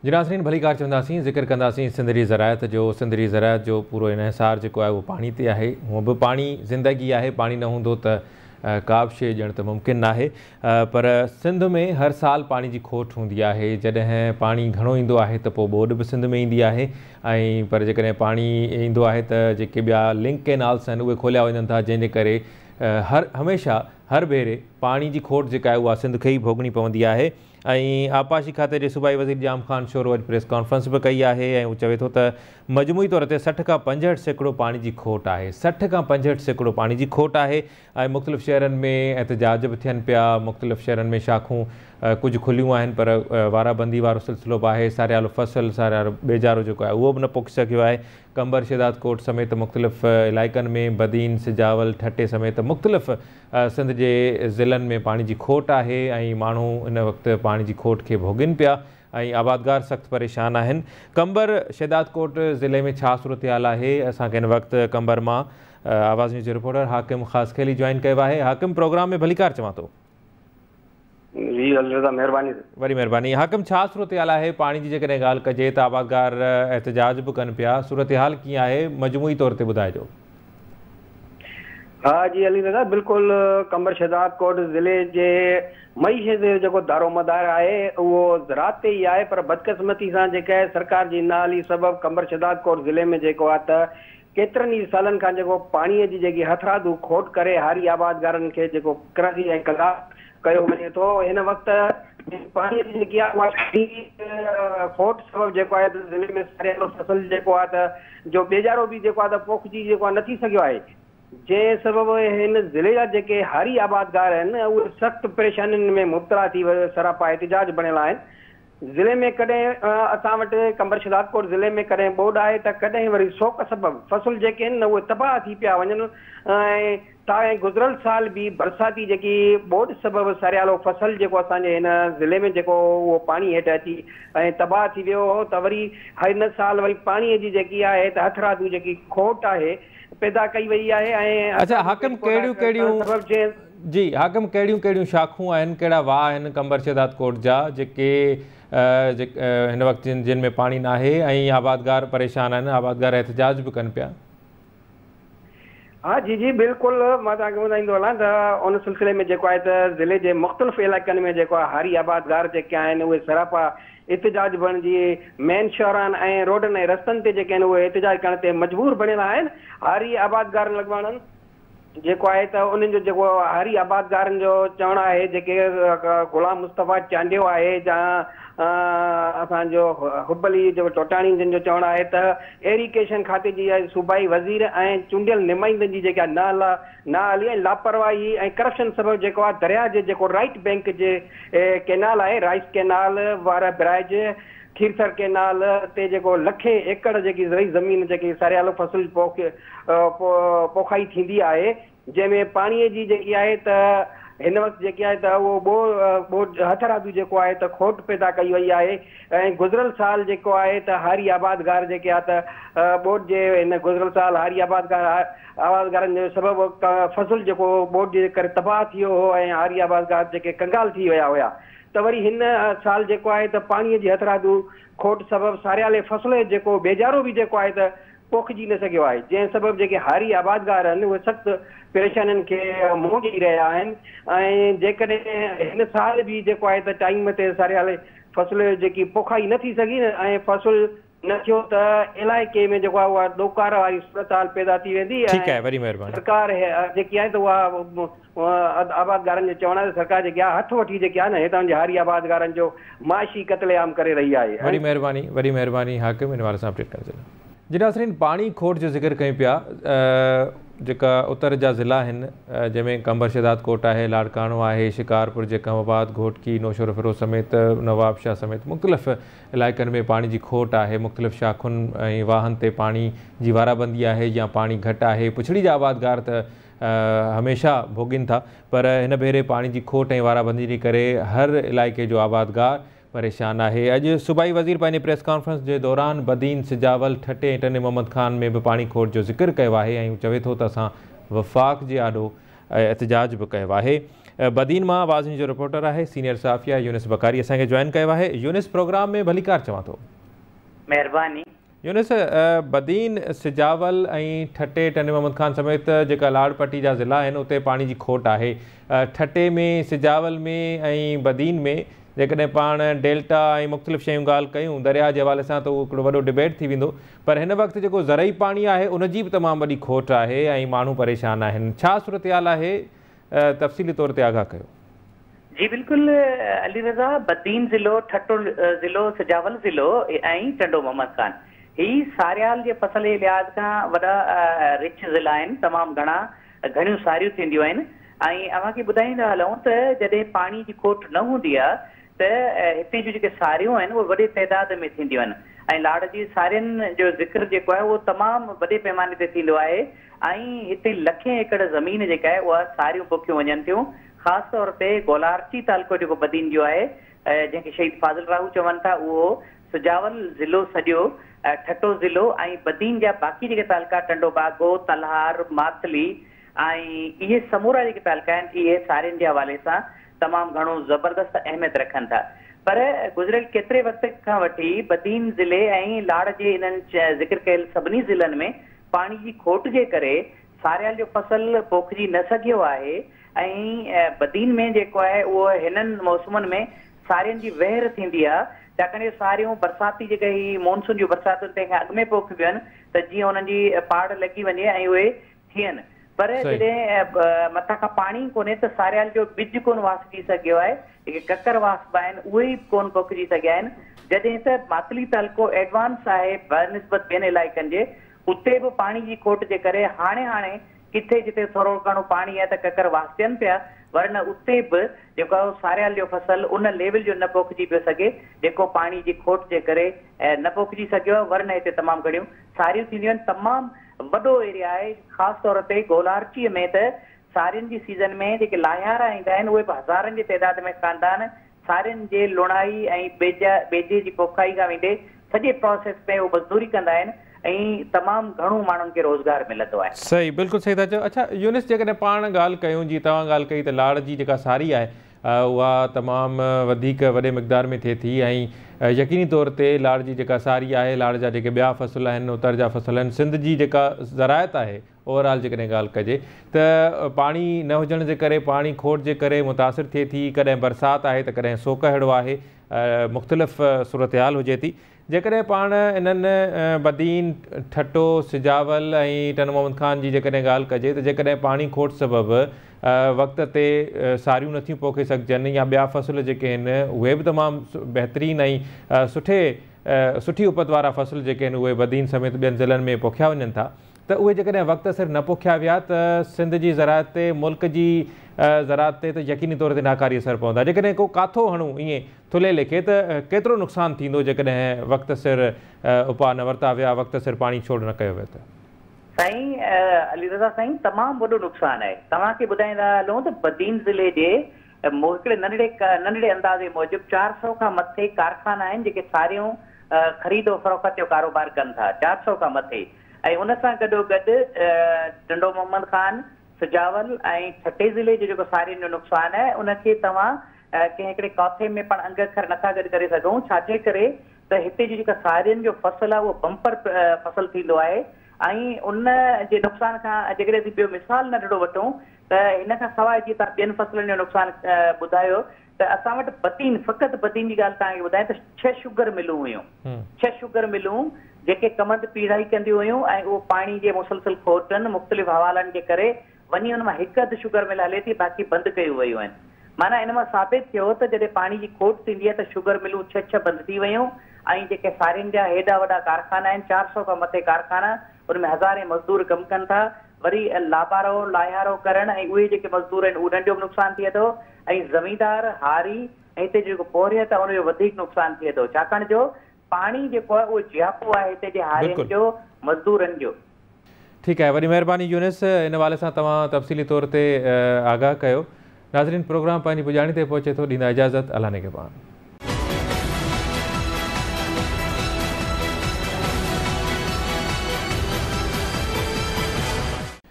جي ناظرين ڀليڪار چونداسين ذڪر ڪنداسين سنڌ جي زراعت جو. سنڌ جي زراعت جو پورو انحصار جيڪو آهي اهو پاڻي تي آهي. هونء به پاڻي زندگي آهي، پاڻي نه هوندو ته ڪا به شيء ڄڻ ته ممڪن ناهي. پر سنڌ ۾ هر سال پاڻي جي کوٽ هوندي آهي. جڏهن پاڻي گهڻو ايندو آهي ته پوء ٻوڏ به سنڌ ۾ ايندي آهي ۽ پر جيڪڏهن پاڻي ايندو آهي ته جيڪي ٻيا لنڪ ڪينالس آهن اهي کوليا وڃن ٿا، جنهن جي ڪري هر هميشه هر ڀيري پاڻي جي کوٽ جيڪا آهي اها سنڌ کي ئي ڀوڳڻي پوندي آهي. ۽ آبپاشي کاتي جي صوبائي وزير ڄام خان شورو اڄ پريس ڪانفرنس به ڪئي آهي ۽ هو چوي ٿو ته مجموعي طور تي 60 کان 65% پاڻي جي کوٽ آهي. 60 کان 65% پاڻي جي کوٽ آهي ۽ مختلف شهرن ۾ احتجاج به ٿين پيا. مختلف شهرن ۾ شاخون ڪجهه کليون آهن پر وارابندي وارو سلسلو به آهي. ساريالو فصل، ساريالو ٻيجارو جيڪو آهي اهو به نه پوکي سگهيو آهي. قمبر شهدادڪوٽ سميت مختلف علائقن ۾ بدين، سجاول، ٺٽي سميت مختلف سنڌ جي ضلعن ۾ پاڻي جي کوٽ آهي ۽ ماڻهو ان وقت پاڻي جي کوٽ کي ڀوڳين پيا ۽ آبادگار سخت پريشان آهن. قمبر شهدادڪوٽ ضلعي ۾ ڇا صورتحال آهي؟ اسان کي هن وقت قمبر مان آواز نيوز جي رپورٽر حاڪم خاصخيلي جوائن ڪيو آهي. حاڪم، پروگرام ۾ ڀليڪار چوان ٿو. جي علي رضا مهرباني. وڏي مهرباني. حاڪم، ڇا صورتحال آهي پاڻي جي؟ جيڪڏهن ڳالهه ڪجي ته آبادگار احتجاج به ڪن پيا، صورتحال ڪيئن آهي مجموعي طور تي ٻڌائجو. ها جي علي رضا، بلڪل قمبر شهداد ڪوٽ ضلعي جي معيشت جو جيڪو دارومدار آهي اهو زراعت تي ئي آهي، پر بدقسمتي سان جيڪا سرڪار جي نااهلي سبب قمبر شهداد ڪوٽ ضلعي ۾ جيڪو آهي ته ڪيترن ئي سالن کان جيڪو پاڻي جي جيڪي هٿرادو کوٽ ڪري هاري آبادگارن کي جيڪو قرضي ۽ ڪنگال ڪيو وڃي ٿو. هن وقت پاڻي جي جيڪي آهي اها کوٽ سبب جيڪو آهي ته ضلعي ۾ ساريالو فصل جيڪو آهي ته جو ٻيجارو به جيڪو آهي ته پوکجي جيڪو آهي نه ٿي سگهيو آهي، جنهن سبب هن ضلعي جا جيڪي هاري آبادگار آهن اهي سخت پريشانين ۾ مبتلا ٿي سراپا احتجاج بڻيل آهن. ضلعي ۾ ڪڏهن اسان وٽ قمبر شهدادڪوٽ ضلعي ۾ ڪڏهن ٻوڏ آهي ته ڪڏهن وري سوڪ سبب فصل جيڪي آهن نه اهي تباهه ٿي پيا وڃن ۽ ۽ گذريل سال به برساتي جيڪي ٻوڏ سبب ساريالو فصل جيڪو اسان جي هن ضلعي ۾ جيڪو اهو پاڻي هيٺ اچي ۽ تباهه ٿي ويو هو ته وري هن سال وري پاڻي جي جيڪي آهي ته هٿرادو جيڪي کوٽ آهي پيدا ڪئي وئي آهي ۽ اڇا حاڪم ڪهڙيون ڪهڙيون سبب جنهن جي حاڪم ڪهڙيون ڪهڙيون شاخون آهن، ڪهڙا واهه آهن قمبر شهدادڪوٽ جا جيڪي هن وقت جن ۾ پاڻي ناهي ۽ آبادگار پريشان آهن، آبادگار احتجاج به ڪن پيا؟ ها جي جي بلڪل مان توهان کي ٻڌائيندو هلان ته ان سلسلي ۾ جيڪو آهي ته ضلعي جي مختلف علائقن ۾ جيڪو آهي هاري آبادگار جيڪي آهن اهي سراپا احتجاج بڻجي مين شهرن ۽ روڊن ۽ رستن تي جيڪي آهن اهي احتجاج ڪرڻ تي مجبور بڻيل آهن. هاري آبادگارن اڳواڻن جيڪو آهي ته انهن جو جيڪو هاري آبادگارن جو چوڻ آهي جيڪي غلام مصطفيٰ چانڊيو آهي يا اسان جو حب علي جيڪو ٽوٽاڻي جن جو چوڻ آهي ته ايريگيشن کاتي جي صوبائي وزير ۽ چونڊيل نمائندن جي جيڪا نااهلي ۽ لاپرواهي ۽ ڪرپشن سبب جيڪو آهي درياهه جي جيڪو رائيٽ بينڪ جي ڪينال آهي rice canal Warah barrage Kirthar canal تي جيڪو لکين ايڪڙ جيڪي زرعي زمين جيڪي ساريالو فصل پوک پوکائي ٿيندي آهي جنهن ۾ پاڻي جي جيڪي آهي ته هن وقت جيڪي آهي ته اهو ٻوڏ هٿرادو جيڪو آهي ته کوٽ پيدا ڪئي وئي آهي ۽ گذريل سال جيڪو آهي ته هاري آبادگار جيڪي آهي ته ٻوڏ جي هن گذريل سال هاري آبادگار آبادگارن جو سبب فصل جيڪو ٻوڏ جي ڪري تباهه ٿي ويو هو ۽ هاري آبادگار جيڪي ڪنگال ٿي ويا هيا ته وري هن سال جيڪو آهي ته پاڻي جي هٿرادو کوٽ سبب ساريالي فصل جيڪو ٻيجارو به جيڪو آهي ته پوکجي نه سگهيو آهي، جنهن سبب جيڪي هاري آبادگار آهن اهي سخت پريشانين کي منهن ڏئي رهيا آهن ۽ جيڪڏهن هن سال به جيڪو آهي ته ٽائيم تي ساريالي فصل جيڪي پوکائي نه ٿي سگهي ۽ فصل نه ٿيو ته علائقي ۾ جيڪو آهي اها ڏوڪار واري صورتحال پيدا ٿي ويندي ٺيڪ آهي وڏي مهرباني. سرڪار جيڪي آهي ته اها آبادگارن جو چوڻ آهي ته سرڪار جيڪي آهي هٿ وٺي جيڪي آهي نه هتان جي هاري آبادگارن جو معاشي قتل عام ڪري رهي آهي. وڏي مهرباني وڏي مهرباني حاڪم ان حوالي سان اپڊيٽ ڪرڻ جي لاء. جي ناظرين پاڻي کوٽ جو ذڪر ڪيون پيا جيڪا اتر جا ضلعا آهن جنهن ۾ قمبر شهداد ڪوٽ آهي لاڙڪاڻو آهي شڪارپور جيڪب آباد گهوٽڪي نوشهروفيروز سميت نوابشاهه سميت مختلف علائقن ۾ پاڻي جي کوٽ آهي مختلف شاخن ۽ واهن تي پاڻي جي وارابندي آهي يا پاڻي گهٽ آهي پڇڙي جا آبادگار ته هميشه ڀوڳين ٿا پر هن ڀيري پاڻي جي کوٽ ۽ وارابندي جي ڪري هر علائقي جو آبادگار پريشان آهي. اڄ صوبائي وزير پنهنجي پريس ڪانفرنس جي دوران بدين، سجاول، ٺٽي ۽ ٽنڊي محمد خان ۾ به پاڻي کوٽ جو ذڪر ڪيو آهي ۽ هو چوي ٿو ته اسان وفاق جي آڏو احتجاج به ڪيو آهي. بدين مان آواز نيوز جو رپورٽر آهي سينيئر صحافي آهي يونس بڪاري اسان کي جوائن ڪيو آهي. يونس پروگرام ۾ ڀليڪار چوان ٿو. مهرباني. يونس بدين، سجاول ۽ ٺٽي، ٽنڊي محمد خان سميت جيڪا لاڙ پٽي جا ضلعا آهن اتي پاڻي جي کوٽ آهي. ٺٽي ۾، سجاول ۾ ۽ بدين ۾ جيڪڏهن پاڻ ڊيلٽا ۽ مختلف شيون ڳالهه ڪيون درياهه جي حوالي سان ته اهو هڪڙو وڏو ڊبيٽ ٿي ويندو پر هن وقت جيڪو زرعي پاڻي آهي ان جي به تمام وڏي کوٽ آهي ۽ ماڻهو پريشان آهن. ڇا صورتحال آهي تفصيلي طور تي آگاهه ڪيو. جي بلڪل علي رضا، بدين ضلعو، ٺٽو ضلعو، سجاول ضلعو ۽ ٽنڊو محمد خان هي ساريال جي فصل جي لحاظ کان وڏا رچ ضلعا آهن، تمام گهڻا گهڻيون ساريون ٿينديون آهن ۽ اوهان کي ٻڌائيندا هلون ته جڏهن پاڻي جي کوٽ نه هوندي آهي ته هتي جون جيڪي ساريون آهن اهي وڏي تعداد ۾ ٿينديون آهن ۽ لاڙ جي سارين جو ذڪر جيڪو آهي اهو تمام وڏي پيماني تي ٿيندو آهي ۽ هتي لکين ايڪڙ زمين جيڪا آهي اها ساريون پوکيون وڃن ٿيون. خاص طور تي گولارچي تعلقو جيڪو بدين جو آهي جنهن کي شهيد فاضل راهو چون ٿا اهو سجاول ضلعو سڄو، ٺٽو ضلعو ۽ بدين جا باقي جيڪي تعلقا ٽنڊو باگو، تلهار، ماتلي ۽ اهي سمورا جيڪي تعلقا آهن اهي سارين جي حوالي سان تمام گهڻو زبردست اهميت رکن ٿا پر گذريل ڪيتري وقت کان وٺي بدين ضلعي ۽ لاڙ جي انهن ذڪر ڪيل سڀني ضلعن ۾ پاڻي جي کوٽ جي ڪري ساريال جو فصل پوکجي نه سگهيو آهي ۽ بدين ۾ جيڪو آهي اهو هنن موسمن ۾ سارين جي وهر ٿيندي آهي ڇاڪاڻ جو ساريون برساتي جيڪي هي مونسون جون برساتون تنهن کان اڳ ۾ پوکبيون آهن ته جيئن انهن جي پاڙ لڳي وڃي ۽ اهي ٿين پر جڏهن مٿان کان پاڻي ئي ڪونهي ته ساريال جو ٻج ڪونه واسجي سگهيو آهي، جيڪي ڪڪر واسبا آهن اهي ئي ڪونه پوکجي سگهيا آهن، جڏهن ته ماتلي تعلقو ايڊوانس آهي بنسبت ٻين علائقن جي، اتي به پاڻي جي کوٽ جي ڪري هاڻي هاڻي ڪٿي جتي ٿورو گهڻو پاڻي آهي ته ڪڪر واسجن پيا ورنه اتي به جيڪو آهي ساريال جو فصل ان ليول جو نه پوکجي پيو سگهي جيڪو پاڻي جي کوٽ جي ڪري نه پوکجي سگهيو آهي ورنه هتي تمام گهڻيون ساريون ٿينديون آهن تمام وڏو ايريا آهي خاص طور تي گولارچي ۾ ته سارين جي سيزن ۾ جيڪي لاهيارا ايندا آهن اهي به هزارن جي تعداد ۾ خاندان سارين جي لڻائي ۽ ٻيجي جي پوکائي کان ويندي سڄي پراسيس ۾ هو مزدوري ڪندا آهن ۽ تمام گهڻو ماڻهن کي روزگار ملندو آهي. صحيح بلڪل صحيح ٿا چئو. اڇا يونس جيڪڏهن پاڻ ڳالهه ڪيون جيئن توهان ڳالهه ڪئي ته لاڙ جي جيڪا ساري آهي اها تمام وڌيڪ وڏي مقدار ۾ ٿئي ٿي ۽ يقيني طور تي لاڙ جي جيڪا ساري آهي لاڙ جا جيڪي ٻيا فصل آهن اتر جا فصل آهن سنڌ جي جيڪا زراعت آهي اوور آل جيڪڏهن ڳالهه ڪجي ته پاڻي نه هجڻ جي ڪري پاڻي کوٽ جي ڪري متاثر ٿئي ٿي ڪڏهن برسات آهي ته ڪڏهن سوڪهڙو آهي مختلف صورتحال هجي ٿي جيڪڏهن پاڻ انهن بدين، ٺٽو، سجاول ۽ ٽنڊو محمد خان جي جيڪڏهن ڳالهه ڪجي ته جيڪڏهن پاڻي کوٽ سبب وقت تي ساريون نٿيون پوکي سگهجن يا ٻيا فصل جيڪي آهن اهي به تمام بهترين ۽ سٺي سٺي اپت وارا فصل جيڪي آهن اهي بدين سميت ٻين ضلعن ۾ پوکيا وڃن ٿا ته اهي جيڪڏهن وقت سر نه پوکيا ويا ته سنڌ جي زراعت تي ملڪ جي زراعت تي ته يقيني طور تي ناڪاري اثر پوندا جيڪڏهن ڪو ڪاٿو هڻون ائين ٿلهي ليکي ته ڪيترو نقصان ٿيندو جيڪڏهن وقت سر اپاء نه ورتا ويا وقت سر پاڻي ڇوڙ نه ڪيو ويو ته. سائين علي رضا سائين تمام وڏو نقصان آهي توهان کي ٻڌائيندا هلون ته بدين ضلعي جي هڪڙي ننڍڙي ننڍڙي اندازي موجب 400 کان مٿي ڪارخانا آهن جيڪي ساريون خريد و فروخت جو ڪاروبار ڪن ٿا 400 کان مٿي ۽ ان سان گڏو گڏ ٽنڊو محمد خان، سجاول ۽ ٺٽي ضلعي جو جيڪو سارين جو نقصان آهي ان کي توهان ڪنهن هڪڙي ڪاٿي ۾ پاڻ انگ اکر نٿا گڏ ڪري سگهون ڇاجي ڪري ته هتي جي جيڪا سارين جو فصل آهي اهو بمپر فصل ٿيندو آهي ۽ ان جي نقصان کان جيڪڏهن اسين ٻيو مثال ننڍڙو وٺون ته هن کان سواء جيئن توهان ٻين فصلن جو نقصان ٻڌايو ته اسان وٽ بدين فقط بدين جي ڳالهه توهان کي ٻڌايان ته 6 شگر ملون هيون 6 شگر ملون جيڪي ڪمند پيڙهائي ڪنديون هيون ۽ اهو پاڻي جي مسلسل کوٽن مختلف حوالن جي ڪري وڃي ان مان هڪ اڌ شگر مل هلي ٿي باقي بند ڪيون ويون آهن معنيٰ ان مان ثابت ٿيو ته جڏهن پاڻي جي کوٽ ٿيندي آهي ته شگر ملون 6 6 بند ٿي ويون ۽ جيڪي سارين جا هيڏا وڏا ڪارخانا آهن 400 کان مٿي ڪارخانا ان ۾ هزارين مزدور ڪم ڪن ٿا وري لابارو لاهيارو ڪرڻ ۽ اهي جيڪي مزدور آهن انهن جو به نقصان ٿئي ٿو ۽ زميندار، هاري ۽ هتي جو جيڪو پورهيت آهي ان جو وڌيڪ نقصان ٿئي ٿو ڇاڪاڻ جو پاڻي جيڪو آهي اهو جياپو آهي هتي جي هارين جو، مزدورن جو. ٺيڪ آهي وڏي مهرباني يونس ان حوالي سان توهان تفصيلي طور تي آگاهه ڪيو. ناظرين پروگرام پنهنجي پڄاڻي تي پهچي ٿو ڏيندا اجازت الله نگهبان.